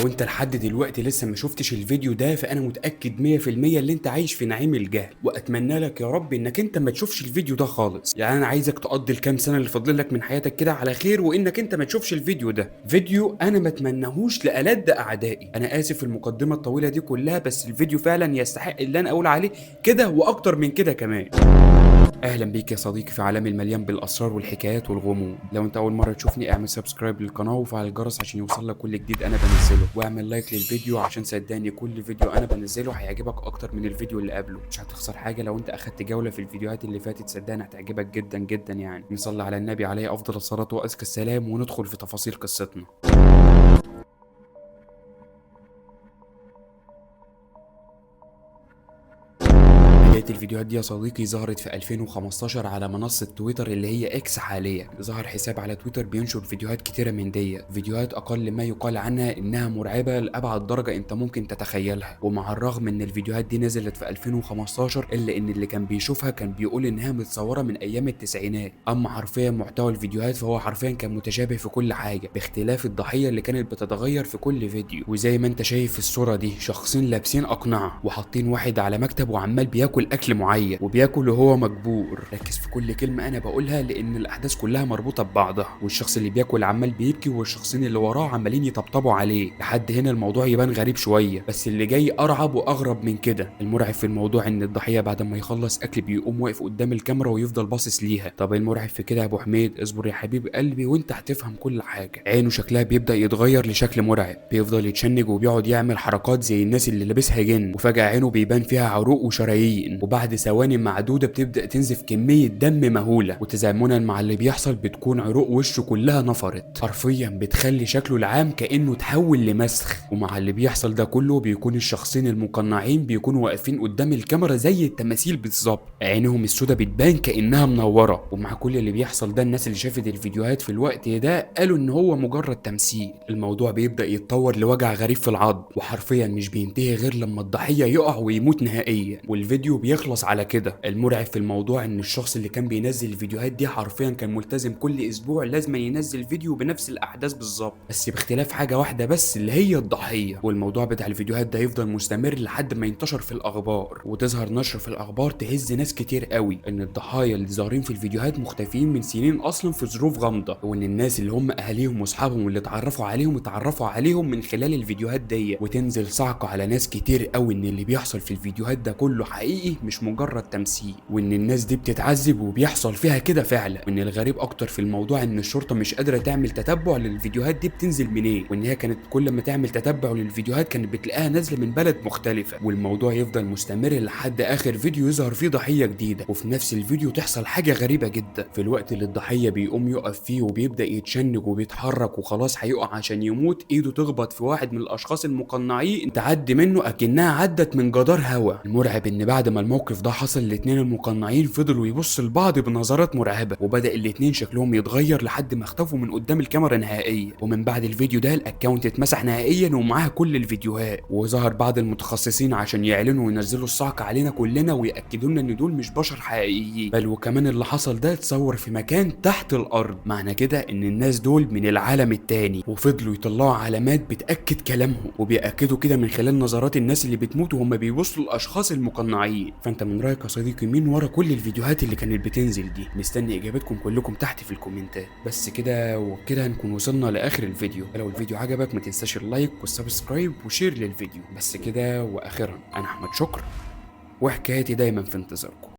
لو انت لحد دلوقتي لسه ما شفتش الفيديو ده فانا متاكد 100% اللي انت عايش في نعيم الجهل، واتمنى لك يا رب انك انت ما تشوفش الفيديو ده خالص. يعني انا عايزك تقضي الكام سنة اللي فاضل لك من حياتك كده على خير، وانك انت ما تشوفش الفيديو ده. فيديو انا ما اتمنهوش لألد اعدائي. انا اسف في المقدمة الطويلة دي كلها، بس الفيديو فعلا يستحق اللي انا اقول عليه كده واكتر من كده كمان. اهلا بيك يا صديقي في عالمي المليان بالاسرار والحكايات والغموض. لو انت اول مرة تشوفني اعمل subscribe للقناة وفعل الجرس عشان يوصل لك كل جديد انا بنزله، واعمل like للفيديو عشان صدقني كل فيديو انا بنزله هيعجبك اكتر من الفيديو اللي قبله. مش هتخسر حاجة لو انت اخدت جولة في الفيديوهات اللي فاتت، صدقني هتعجبك جدا جدا. يعني نصلي على النبي عليه افضل الصلاة وازكى السلام وندخل في تفاصيل قصتنا. بداية الفيديوهات دي يا صديقي ظهرت في 2015 على منصة تويتر اللي هي اكس حاليا. ظهر حساب على تويتر بينشر فيديوهات كتيرة من دي، فيديوهات اقل ما يقال عنها انها مرعبة لابعد درجة انت ممكن تتخيلها. ومع الرغم ان الفيديوهات دي نزلت في 2015 الا ان اللي كان بيشوفها كان بيقول انها متصورة من ايام التسعينات. اما حرفيا محتوى الفيديوهات فهو حرفيا كان متشابه في كل حاجة باختلاف الضحية اللي كانت بتتغير في كل فيديو. وزي ما انت شايف في الصورة دي شخصين لابسين اقنعة وحاطين واحد على مكتب وعمال بياكل اكل معين وبياكل وهو مجبور. ركز في كل كلمة انا بقولها لان الاحداث كلها مربوطة ببعضها. والشخص اللي بياكل عمال بيبكي والشخصين اللي وراه عمالين يطبطبوا عليه. لحد هنا الموضوع يبان غريب شوية، بس اللي جاي ارعب واغرب من كده. المرعب في الموضوع ان الضحية بعد ما يخلص اكل بيقوم واقف قدام الكاميرا ويفضل باصص ليها. طب المرعب في كده يا ابو حميد؟ اصبر يا حبيب قلبي وانت هتفهم كل حاجة. عينه شكلها بيبدا يتغير لشكل مرعب، بيفضل يتشنج وبيقعد يعمل حركات زي الناس اللي لابسها جن، وفجاة عينه بيبان فيها عروق وشرايين، وبعد ثواني معدودة بتبدأ تنزف كمية دم مهولة. وتزامنا مع اللي بيحصل بتكون عروق وشه كلها نفرت، حرفيا بتخلي شكله العام كأنه تحول لمسخ. ومع اللي بيحصل ده كله بيكون الشخصين المقنعين بيكونوا واقفين قدام الكاميرا زي التماثيل بالظبط، عينهم السودة بتبان كأنها منورة. ومع كل اللي بيحصل ده الناس اللي شافت الفيديوهات في الوقت ده قالوا ان هو مجرد تمثيل. الموضوع بيبدأ يتطور لوجع غريب في العظم، وحرفيا مش بينتهي غير لما الضحية يقع ويموت نهائيا، والفيديو بيخلص على كده. المرعب في الموضوع ان الشخص اللي كان بينزل الفيديوهات دي حرفيا كان ملتزم كل اسبوع لازم ينزل فيديو بنفس الاحداث بالظبط، بس باختلاف حاجة واحدة بس اللي هي الضحية. والموضوع بتاع الفيديوهات ده يفضل مستمر لحد ما ينتشر في الاخبار، وتظهر نشر في الاخبار تهز ناس كتير قوي ان الضحايا اللي ظاهرين في الفيديوهات مختفيين من سنين اصلا في ظروف غامضة، وان الناس اللي هم اهاليهم واصحابهم اللي اتعرفوا عليهم من خلال الفيديوهات دي. وتنزل صعقه على ناس كتير قوي ان اللي بيحصل في الفيديوهات ده كله حقيقي مش مجرد تمثيل، وان الناس دي بتتعذب وبيحصل فيها كده فعلا. وان الغريب اكتر في الموضوع ان الشرطة مش قادرة تعمل تتبع للفيديوهات دي بتنزل منين، وان هي كانت كل ما تعمل تتبع للفيديوهات كانت بتلاقيها نازله من بلد مختلفة. والموضوع يفضل مستمر لحد اخر فيديو يظهر فيه ضحية جديدة، وفي نفس الفيديو تحصل حاجة غريبة جدا. في الوقت اللي الضحية بيقوم يقف فيه وبيبدا يتشنج وبيتحرك وخلاص هيقع عشان يموت، ايده تخبط في واحد من الاشخاص المقنعين تعدي منه اكنها عدت من جدار هوا. المرعب ان بعد ما الموقف ده حصل الاتنين المقنعين فضلوا يبصوا لبعض بنظرات مرعبة، وبدا الاتنين شكلهم يتغير لحد ما اختفوا من قدام الكاميرا نهائيا. ومن بعد الفيديو ده ال account اتمسح نهائيا ومعاه كل الفيديوهات، وظهر بعض المتخصصين عشان يعلنوا وينزلوا الصعق علينا كلنا ويأكدوا لنا ان دول مش بشر حقيقيين، بل وكمان اللي حصل ده اتصور في مكان تحت الارض، معنى كده ان الناس دول من العالم التاني. وفضلوا يطلعوا علامات بتأكد كلامهم، وبيأكدوا كده من خلال نظرات الناس اللي بتموت وهم بيبصوا للاشخاص المقنعين. فانت من رايك يا صديقي مين ورا كل الفيديوهات اللي كانت بتنزل دي؟ مستني اجابتكم كلكم تحت في الكومنتات. بس كده وكده هنكون وصلنا لاخر الفيديو. لو الفيديو عجبك ما تنساش ال like وال subscribe و share للفيديو. بس كده، واخيرا انا احمد شكر، وحكايتي دايما في انتظاركم.